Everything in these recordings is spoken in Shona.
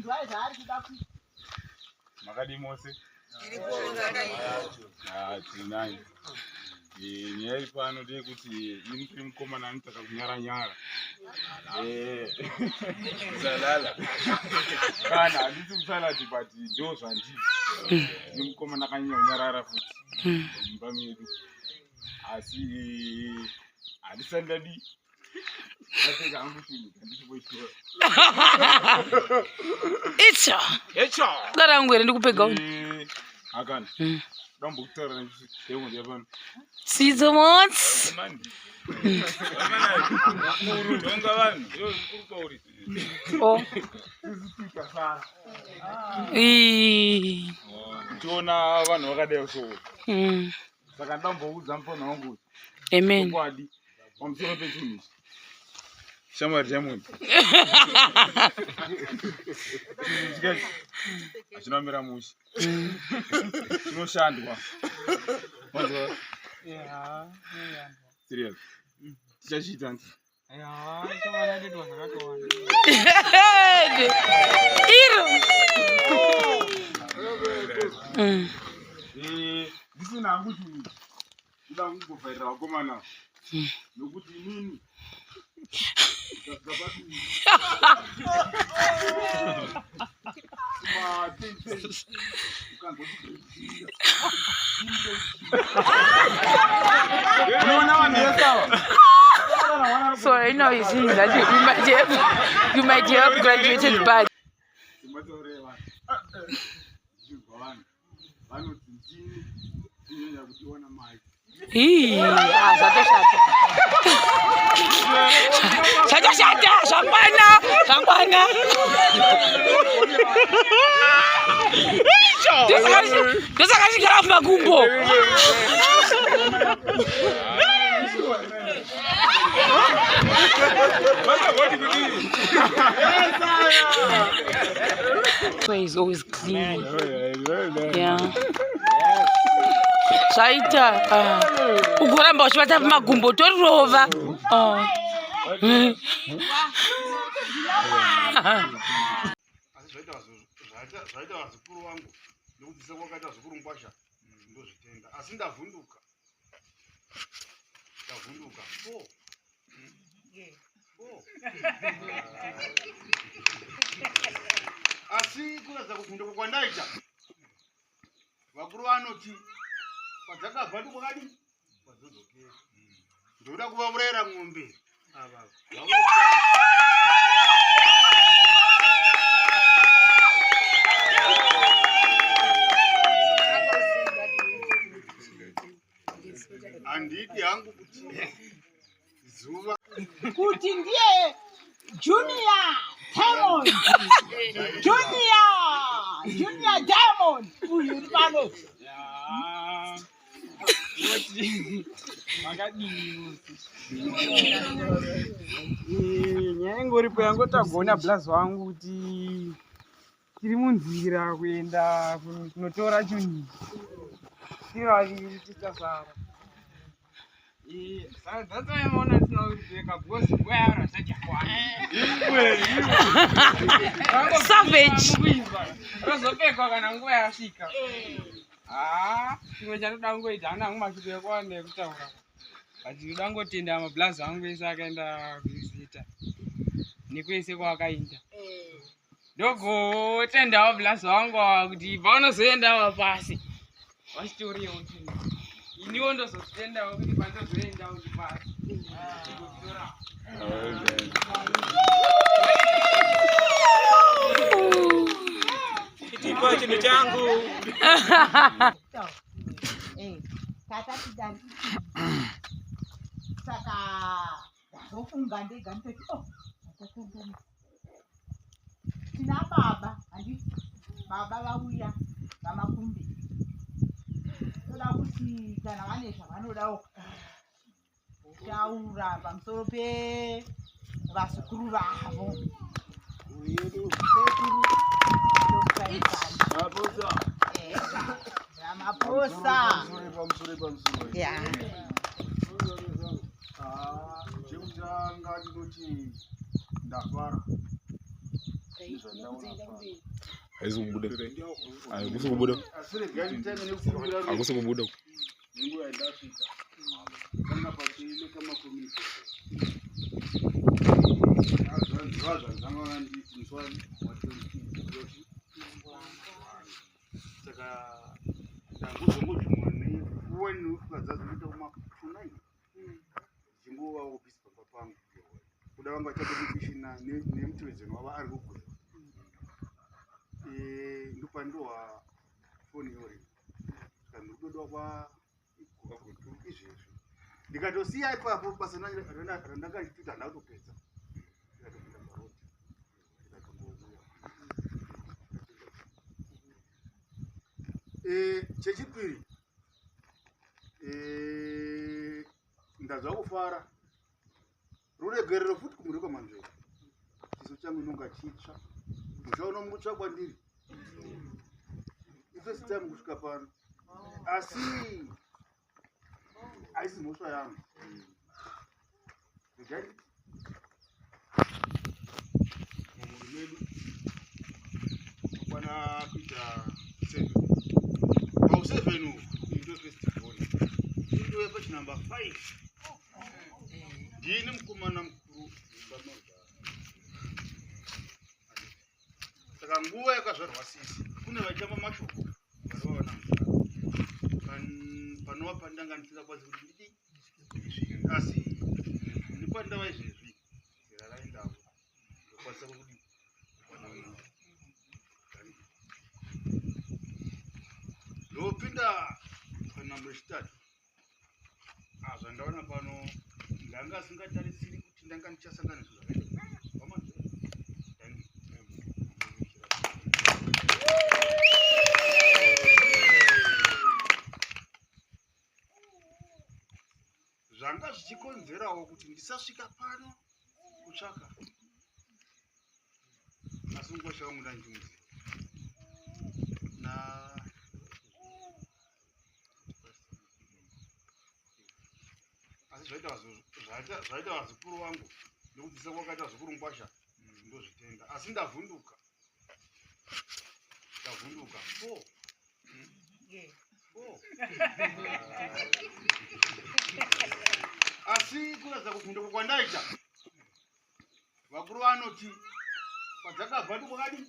Inzwai zvaari kuda kuita. Makadii mose? Ah, tinayo. Nyaya iri pano ndeyekuti ini ndiri mukomana anotaka kunyara nyara. Kusalala. Kana handisi kusaladi but ndo zvandiri. Ndiri mukomana akanyanya kunyarara futi mumba medu. Asi handisati ndadii. Itso. Dara yangu here ndikupe gauni. Akana. Dambo kutaura nechidengo ndiyapano. Sidzo motsi. Mukuru tonga vanhu. Iwe mukuru kwauri. Oh. Ii. Tiona vanhu vakadai so. Saka ndamboudza mufana wangu Amen. chokwadi pamusoro pechinhu ichi. Shamwari Diamond. Chinhu ichi hachina kumira mushe. Chinoshandwa. Wanzwa? Serious. Tichachiita nti. Iro. Ndisina hangu chinhu ichi. Ndoda kungovhairira vakomana. Nokuti inini unoona vanhu vese ava. So right now he's saying that you might have graduated but Simataurire vanhu zvichibva vanhu vanoti ndini ndinonyanya kudiwa namai. Ii, ah, zvatoshata. Zvatoshata, zvakwana, zvakwana. Ndosaka chigara mumakumbo. Vasagoti kudii? So he's always clean. Yeah. Zvaita ah. Ugoramba uchibata pamagumbo torirova. Ah. Asi zvaita vazukuru vangu nekudzidzisa kwakaita vazukuru ngwasha, ndozvitenda. Asi ndavhunduka, ndavhunduka. Four, four. Asi kuratidza kuvhunduka kwandaita, vakuru vanoti kwadzakabva ndikwakadii kwadzodokera. Ndoda kuvaurayira ng'ombe ava. Handidi hangu kuti zuva Kuti ndiye Junior Diamond. Junior Diamond. Uyu uri pano. Makadii? Nyaya ingoripo yangotagona bhulazi wangu kuti tiri munzira kuenda kunotora chinhu ichi. Tiri vaviri tichasara. That's why maona ndisina kupfeka because nguva yaro haisati yakwana. Savage. Rozopfekwa kana nguva yasvika. Haa, chimwe chandoda kungoita, handina hangu mashoko ekuwanda ekutaura, but ndoda kungotenda mabhulazi angu ese akaenda kuvisita nekwese kwaakaenda. Ndogotendawo bhulazi wangu ava kuti paunozoendawo pasi vachitoriwo chinhu, iniwo ndozozvitendawo kuti pandozoendawo ndipasi ndigotora. Chitipo chinhu changu. Tatati dani, saka ndazofunga ndega nditoti, oh, ndatakanganisa tina baba, handiti baba vauya vamakumbi. Toda kuti kana vane zvavanodawo kutaura pamusoro pevazukuru vavo. Sekuru Ramaposa. Pamusoro, pamusoro. Ya. Chekutanga ndinoti ndafara nezvandaona pano. Haisi kubuda. Haikusi kubuda. Asi regai nditanga nekukumbira Hakusi kubuda. Nenguva yandasvika kana pachiile kamakomunikeso zvazvanzanga nditi musi wa 20 saka ndangozongodzvimwa nefoni ukadzazoita kuma 9 ndichingovawo bhisi pamba pangu kuda vanga vachabudikishina nemutevedzero wava ari kugweva ndopandowa foni yori saka ndikutodawa kwa izvezvi ndikatosiya ipapo basa randanga ndichitoita handina kutopedza ndikatopinda parodi ndikatongouya. Chechipiri ndanzwa kufara ruregerero futi kumhuri kwaManzvera chiso changu inonga chitsva musha uno mutsva kwandiri ifirst time kusvika pano asi haisi mhosva yangu regai mumhuri medu tokwana kuita 7 pau 7 uku ndo first born ndouya pachinamba 5 ndini mukomana mukuru mumba mazvara saka nguva yakazvarwa sisi kune vaitamba mashoko vanova vana muzvara panova pandanga ndisingakwanisi kuti ndidi ndisvike asi nepandava izvezvi zera raendavo ndokwanisa kudi kwana ndopinda panhambo yechitatu zvandaona pano ndanga singatarisiri kuti ndanga ndichasangana nezvinhu zvakaita vaManzvera. Zvanga zvichikonzerawo kuti ndisasvika pano kutsvaka asi mukosha wangu ndandimuziva na asi zvaita vazukuru vangu nekudzidzisa kwakaita vazukuru ngwasha ndozvitenda asi ndavhunduka 4 4 asi kuratidza kuvhunduka kwandaita vakuru vanoti kwadzakabva ndikwakadii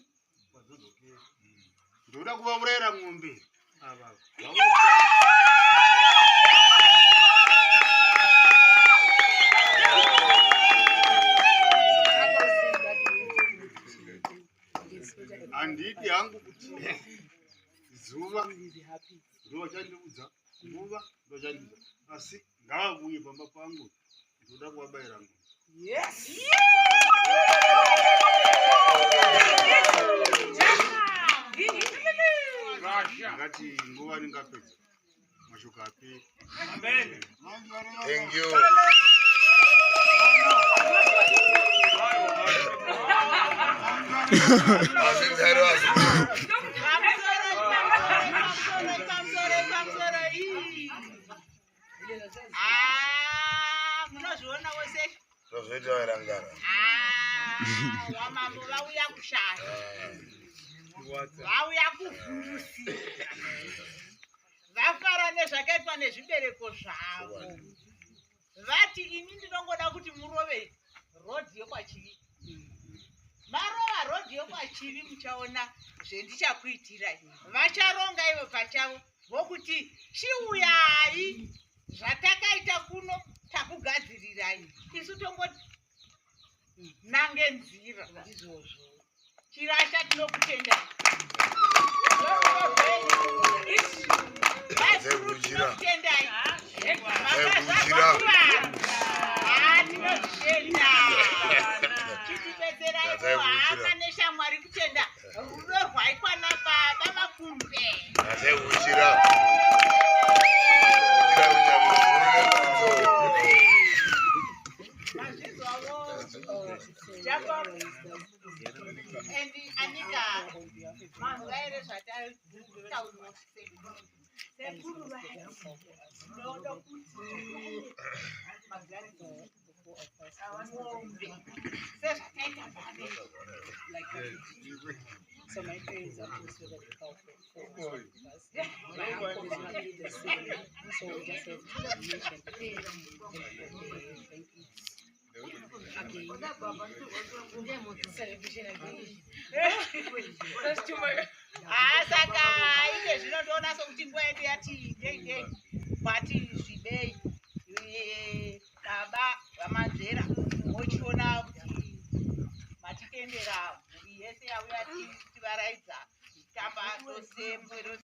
kwadzozokera ndoda kuvaurayira ng'ombe ava handidi hangu kuti zuva ndovachandiudza nguva ndovachandiudza asi ngavavuye pamba pangu ndoda kuvabayira ng'ombe. Yes. Ngati nguva ndingapedza mashoko aperi. Thank you. Munozviona wese Zvozvoita verangara. Vamambo vauya kushaya vauya kuvhusi vafara nezvakaitwa nezvibereko zvavo vati ini ndinongoda kuti murove rodhi yekwaChivi marova rodhi yekwaChivi muchaona zvendichakuitirai vacharonga ivo pachavo vokuti chiuyai zvatakaita kuno takugadzirirai isu tongoti nange nzira ndizvozvo Chirasha tinokutendai tinokutendai makazvarwa kuvanhu tinozvitenda chitibetseraiwo hama neshamwari kutenda rudo rwaikwana baba Makumbe. Mazvizwawo Jacob and Anika manzwa here zvatataurwa sekuru vati ndinoda kuti Mombe sezvataita mhare. Like what we did. So my parents are just were the culprit for all of us. My uncle is not the same. So we just have to mention the and again. Celebration again. That's too much. Haa, saka ike zvino ndoona sokuti nguva yedu yati dei dei, but zvidei. Baba vaManzvera, mochiona kuti matitendera mhuri yese yauya tivaraidza tamba tose mwero.